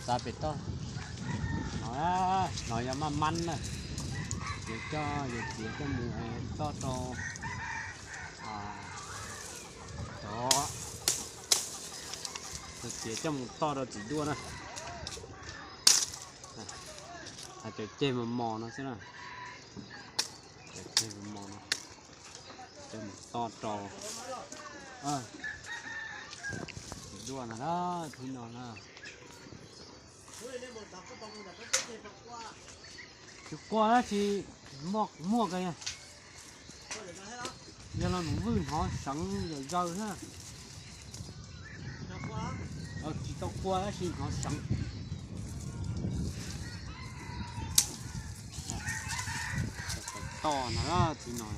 Tav pem toj no, no yog maj mab na, ces coj yawg txiav coj mus toj rau cov, yawg txiav coj mus toj rau txiv duaj na. Hais cov ceg mos mos no xwb na, cov ceg mos mos no coj mus toj rau txiv duaj no, thib no na. Tsis qua dab tsi, muaj ko, yog lo nws vwj hnov seev zom zaws na. Tsis tau qua dab tsi, hnov seev. Toj no, txiv no.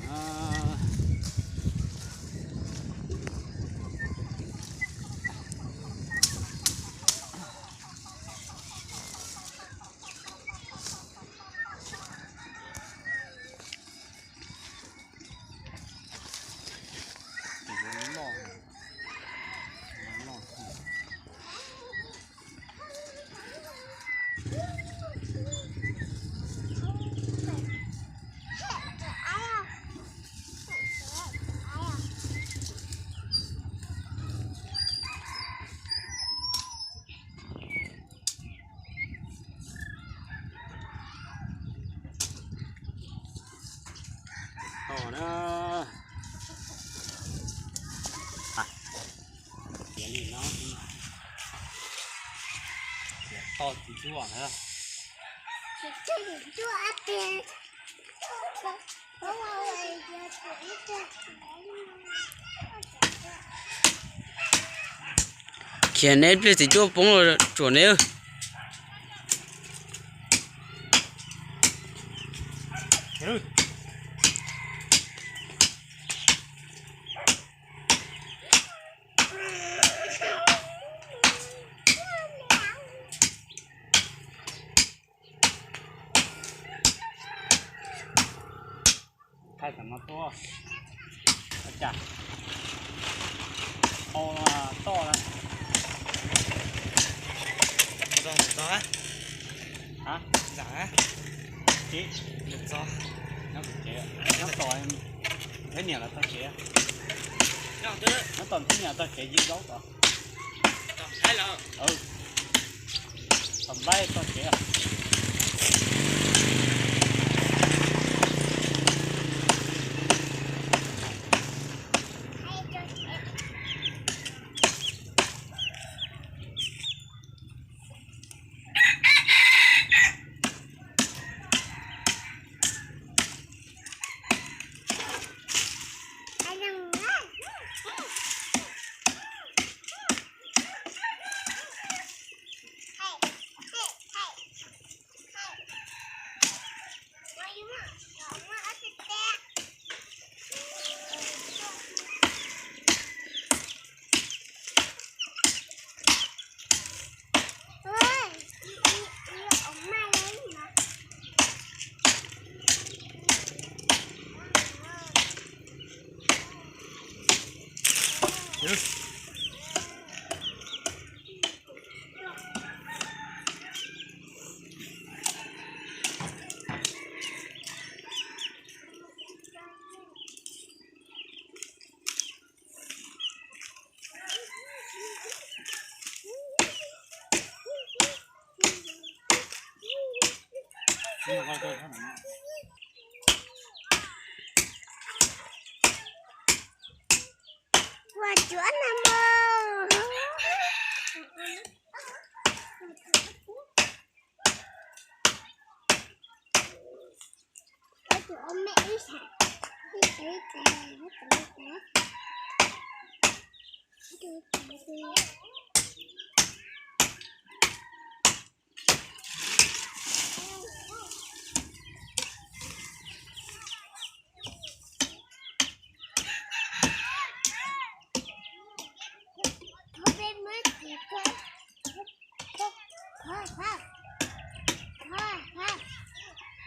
To na. Tiav li no, tiav to tsis tuaj na. Khiav neb pliag txiv cuaj poob los tsuam neb. Thaij tam no tuaj. Ua cas tau toj lawm. Txog, txog. Hab, zam, tsis, nyob tom tsev, nyob tom, thiab niam lawv tog tsev, nyob tom thiab niam tog tsev yig zaub tod. Tom nplaib tog tsev. Ua cuav na mog.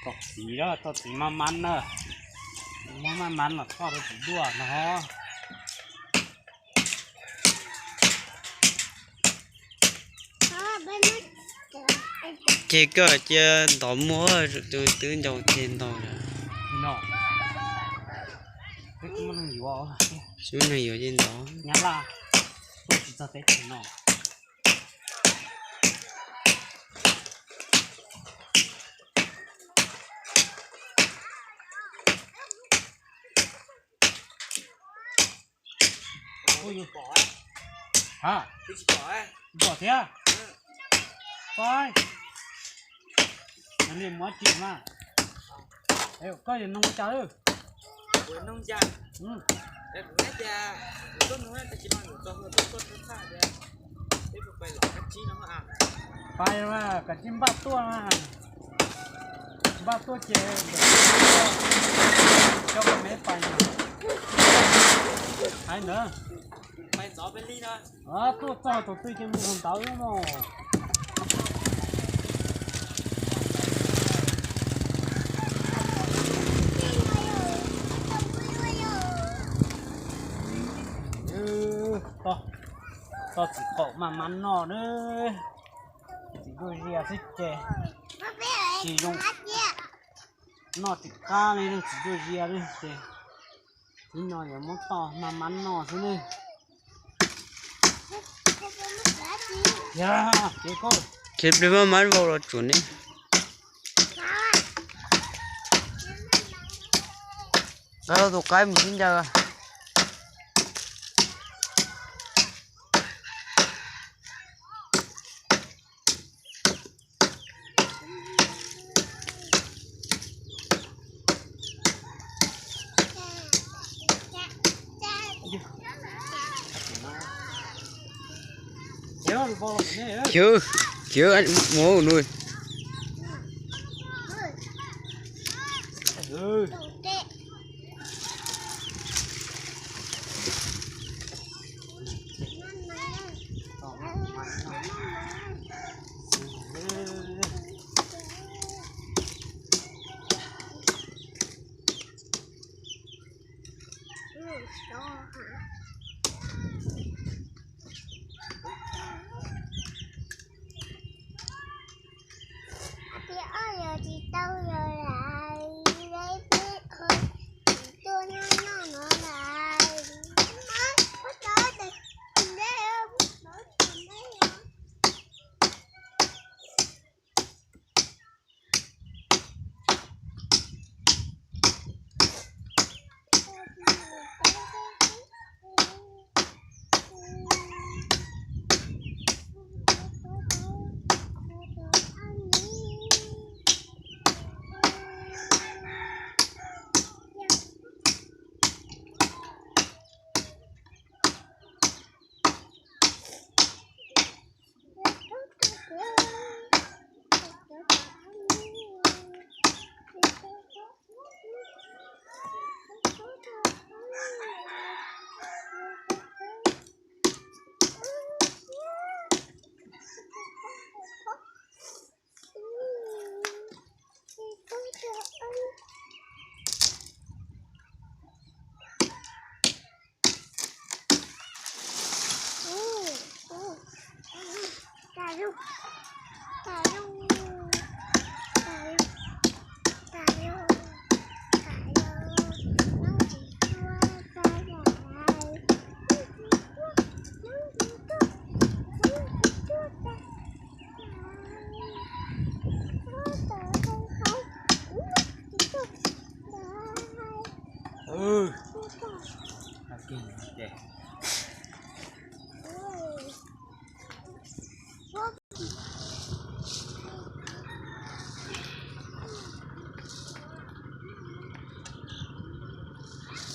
Tau txiv, tau txiv maj mab na, maj mab los txoj rau txiv duaj no. Ces koj cia ntov muag, tus twb ncaus ces ntov. Tsis muaj neeg yuav ces ntov. Pom thiab. Pom. Li muab tsis mas. Koj yuav nug cas lawm? Pais mas kav tsij npaj tuaj, npaj tuaj ces coj me pais na. Hais ntawd. Tuaj txog tus twg ces mus ntawd mog. Toj txiv qaum mas mas noj na. Txiv duaj zias xwb ces tsis zoo, noj tsis qab li, txiv duaj zias li ces tib no yuav muab toj mas mas noj xwb ne. Ces plig maj mab vau los tsuam ne. Nqa tus qaib mus sib ncaws. Khiav, khiav mus nui.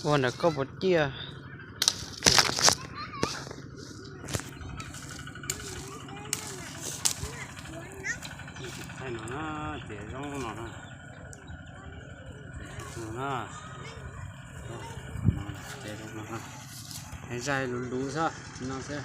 Ua ntawm koj puas ciaj? Thaij no na, ces zoo no na. No na. Ces zoo no na. Zaij luv luv xwb no xwb.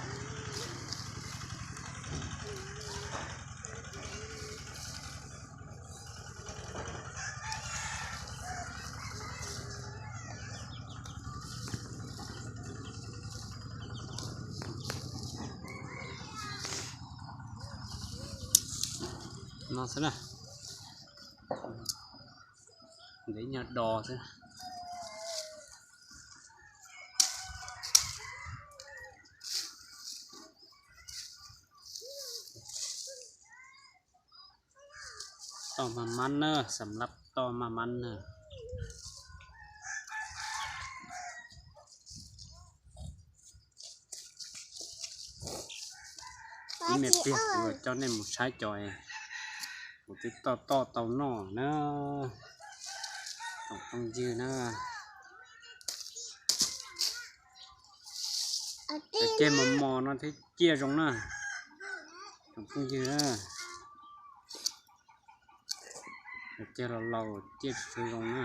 No xwb na, ntev nyuag do xwb. Toj maj mab na, xam lab toj maj mab na. Ib me pliag kuv coj nej mus saib cov kuv twb toj toj tau noj na. Tsoom phooj ywg na, cov ceg mos mos no thiab ciaj zoo na. Tsoom phooj ywg na, cov ceg laus laus ciaj tsis tshua zoo na.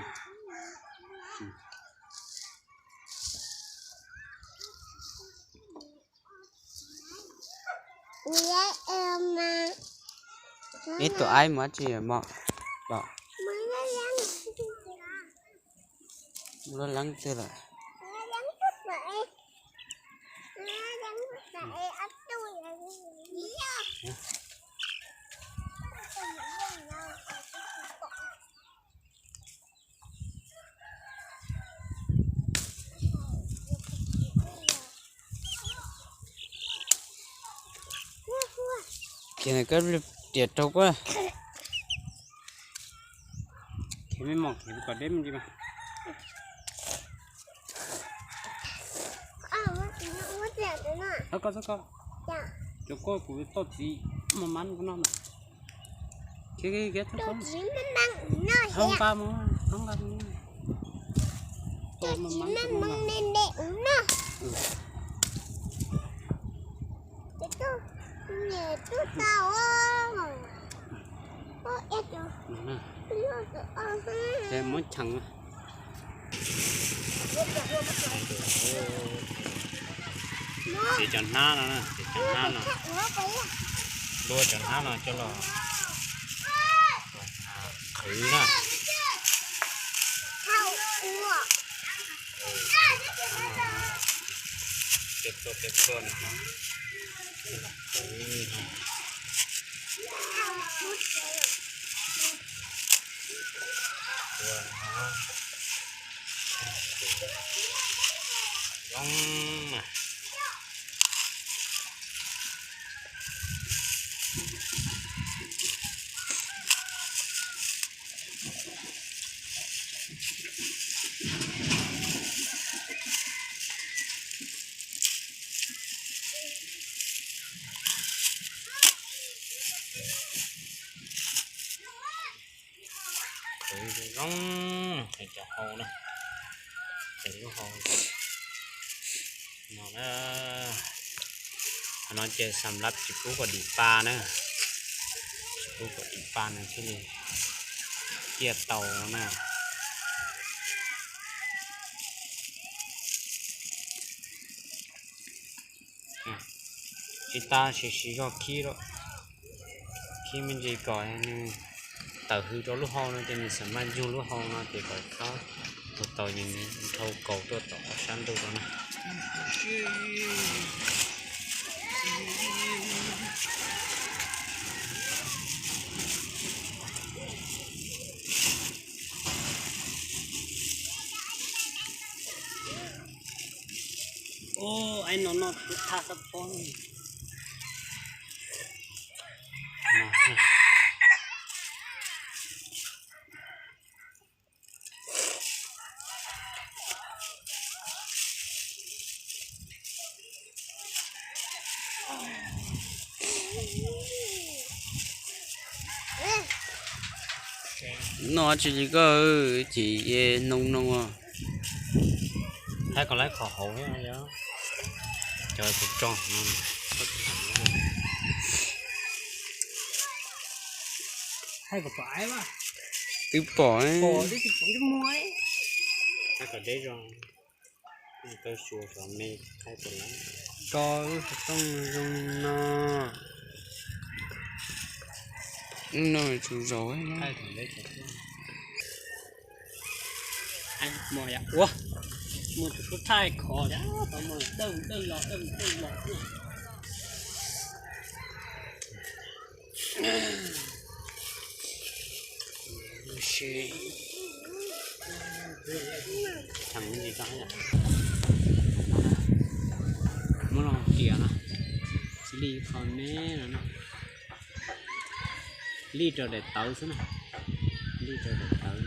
Ib tug aib mus dab tsi mos los? Lub leeb twg lawm? Ces koj tias rau koj. Khiav me mos khiav kom deb me ntsis mas. Txhob koj, txhob koj. Cov koj kuv toj txiv maj mab koj noj mas. Khiav khiav khiav txhob koj. Hoob nqa mus, hoob nqa mus. Toj maj mab koj noj mas. Ces muab cheem. Ces cov hnab no, ces cov hnab no, dua cov hnab no coj los qhwv na. Peb tuaj peb tuaj no, qhwv no. Ua no, zoo mas. Qhwv zoo, cov hau na, qhwv lub hau no na. Qhov no ces xam lab tsis pub kom dim pa na, tsis pub kom dim pa nws thiaj li ciaj tau no na. Tsis tas siv siv zog khib lawm, khib me ntsis kom nws tawm hws rau lub hau no ces nws xam maj yug lub hau no ces kom tau, tau nws dhau kaus tuaj tom sab ntug no na. Ub, aib no noj kuv thaj xab pob. Noj tsis li koj, ces noo noo. Thaij kom lawv qhov hauv thiab, cov tus rog no. Thaij kom pom, twb pom. Thaij kom deb zoo. Tau xyuas kom me, thaij kom lawv. Tso lub xov tooj zoo no. No tsuas zaus. Ua, muaj tus sub thaij khov, tau muaj dawj dawj los dawj dawj los. Muab los riam no, xws li qhov neb no, lij rau daim tawv xwb na, lij rau daim tawv.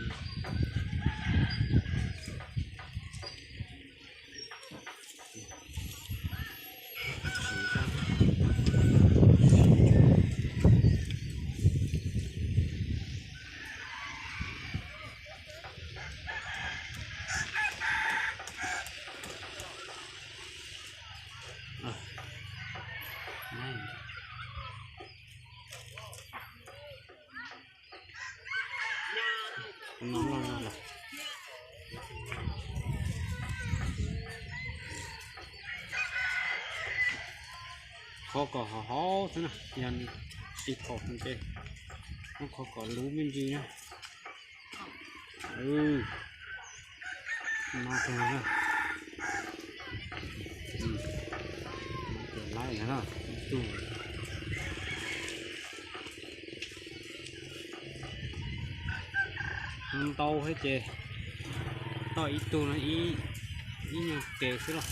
Qhov kom hav hav xwb na, yog nws tsis khom ces muab qhov kom luv me ntsis na. No, laib no, ib tug. Ntau thiab ces toj ib tug no, ib nyuag kev xwb los.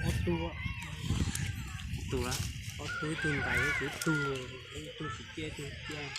Ob tug, ob tug, ib tug ntais, ib tug, ib tug tsis ciaj, ib tug ciaj.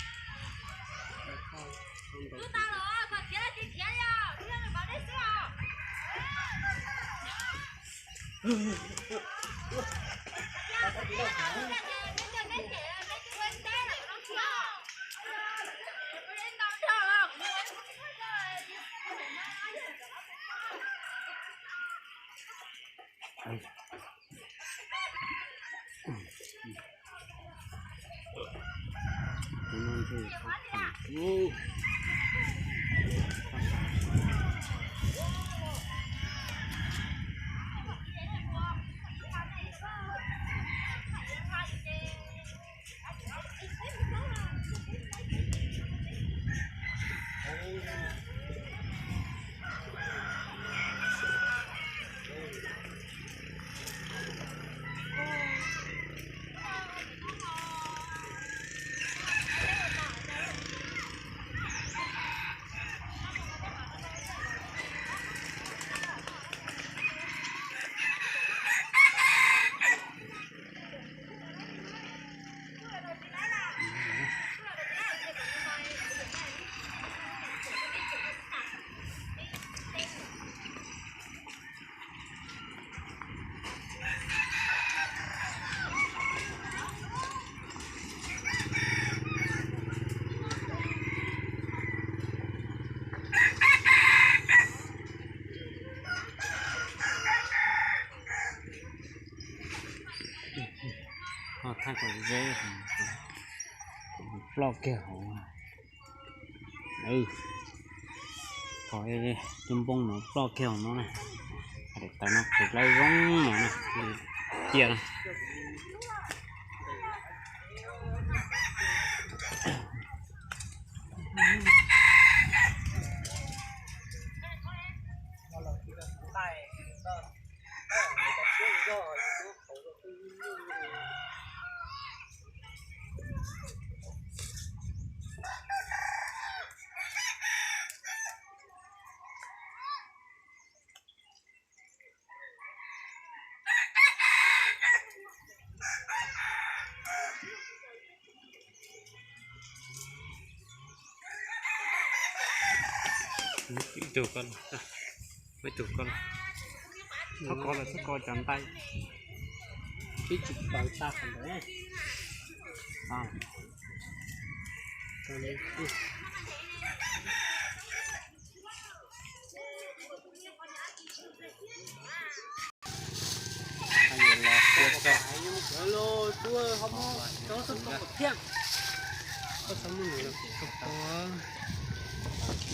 Ho thaij kom ze, ploj kiag hauv. Qhov tus npoo no ploj kiag hauv no na. Daim tawv no qhwv laib zoo no na, cia na. Ib tug ko, ib tug ko, txhob ko lawm, txhob ko cov ntais, twb tsis paws tag qhov ntawd. Koj txhob muab nws los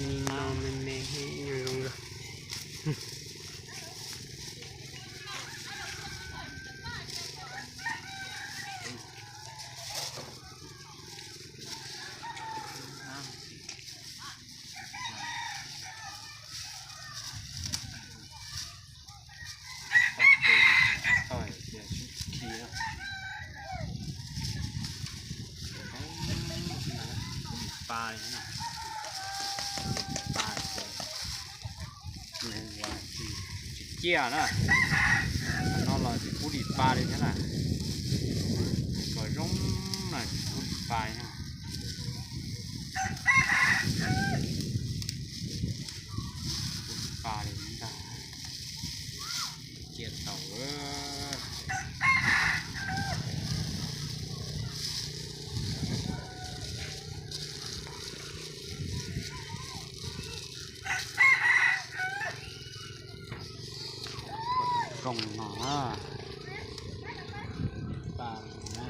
kho, me me zoo zoo. pa li na. Tsis pa ces nws ua tsis ciaj na. No los tsis pub li pa li thiab na. Kom zoo na tsis pub li pa li na. Pub li pa li ntag. Cia tau. Zoo no na. Pa na.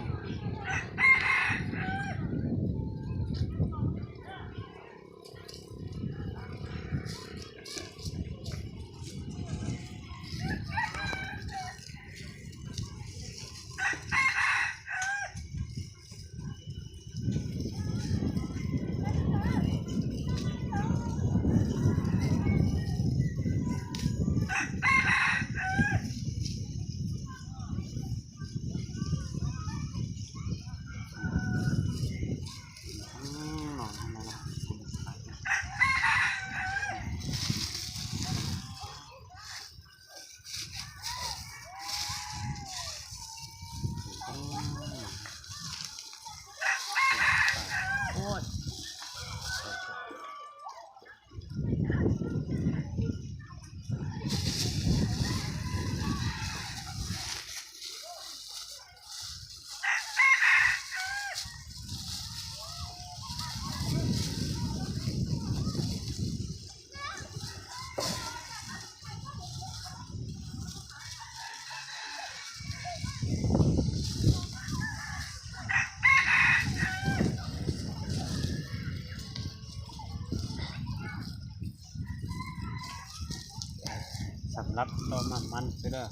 Xam lab toj maj mab xwb lawm,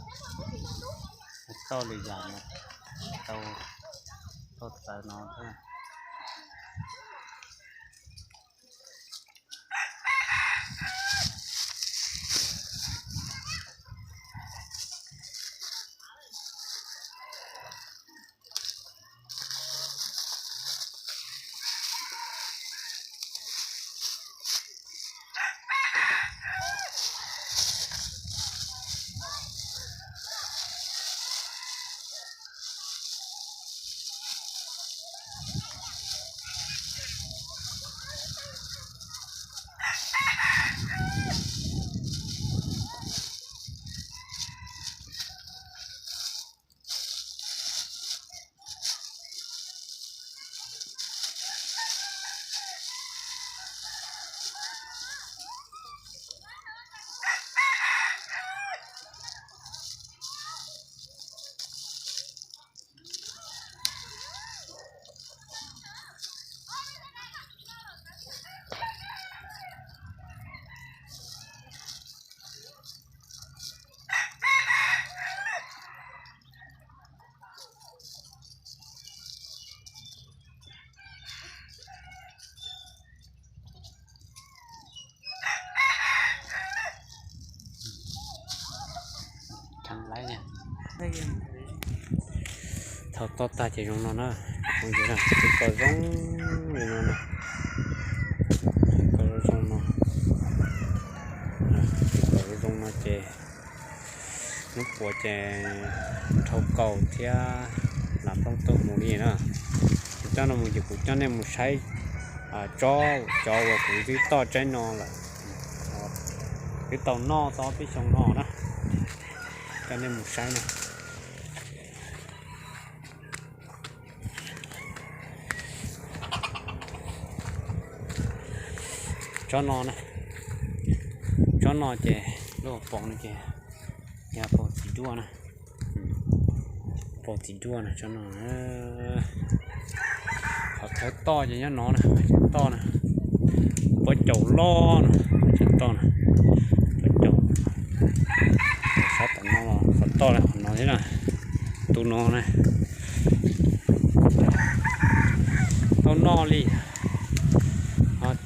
toj lwm yam no tau, toj txawv no thiab. Thaum toj tag ces zoo no na, zoo li no na, zoo no ces hnub puas ces dhau kaus thiab lam poob tuaj mus li na. Kuv coj no mus ces kuv coj nej mus saib tsob cov uas kuv twb toj tsaib no lawm, twb tau noj tau peb xyoo no na, coj nej mus saib na. Tsob no na, tsob no ces lub hauv paus no ces yog paus txiv duaj na, paus txiv duaj na tsob no. Qhov thawv toj ces nyob no na, toj na, pob caus loj na, toj na, pob caus, sab tom no los qhov toj qhov no thiab na, tus no na. Tau noj li.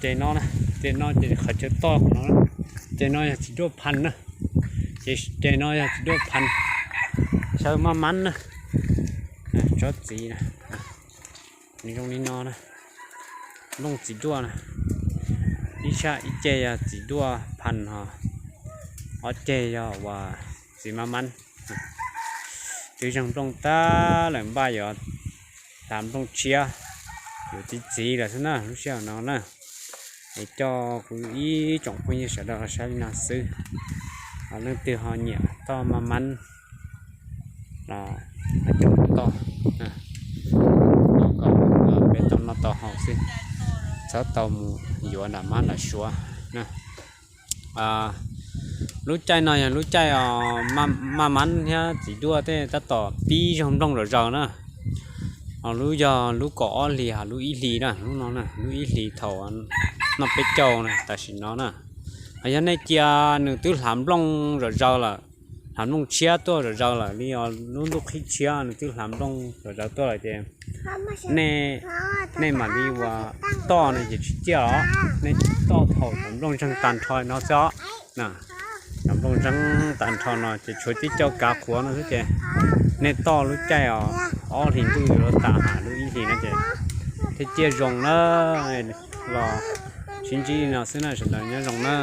Ces no, ces no ces qhov chaw toj qhov no, ces no yog txiv duaj phas na, ces no yog txiv duaj phas, xyaw maj mab na, tsob txiv na, nws zoo li no na. nplooj txiv duaj na. Ib sab ib ceg yog txiv duaj phas ho, ob ceg yog uas txiv mab mab. Twb zeeg nplooj tag lawm npaj yuav hlav nplooj tshiab, yuav txiv txiv lawm xwb na lub sij hawm no na. Es coj kuv ib tsoom phooj ywg sawv daws los saib li no xwb. Leej twg ho nyiam toj mab mab los coj toj, peb tau noj tau haus xwb, txhob tau mus yuav nram mab nram suav na. Lub caij no yog lub caij maj mab thiab txiv duaj tej tab tom pib zaug nplooj zom zaws na. Ho lub yog lub kaum ob hlis ho lub ib hlis na, lub no na, lub ib hlis thaum noj peb caug na tam sim no na. Ho yog nej cia nws twb hlav nplooj zom zaws lawm, hlav nplooj tshiab tuaj zom zaws lawm li lub ntuj qhib tshiab nws twb hlav nplooj zom zaws tuaj lawm ces nej, nej mam li uas toj no ces tsis ciaj os, nej toj thaum cov nplooj zeeg tag nrho no xwb os. Cov nplooj zeeg tag nrho no ces tshuav tib co kav qhuav no xwb ces nej toj lub caij os, ob hlis ntuj yuav luag tas ha lub ib hlis no ces thiaj ciaj zoo na. Los sib ntsib li no xwb na, sawv daws nyob zoo na.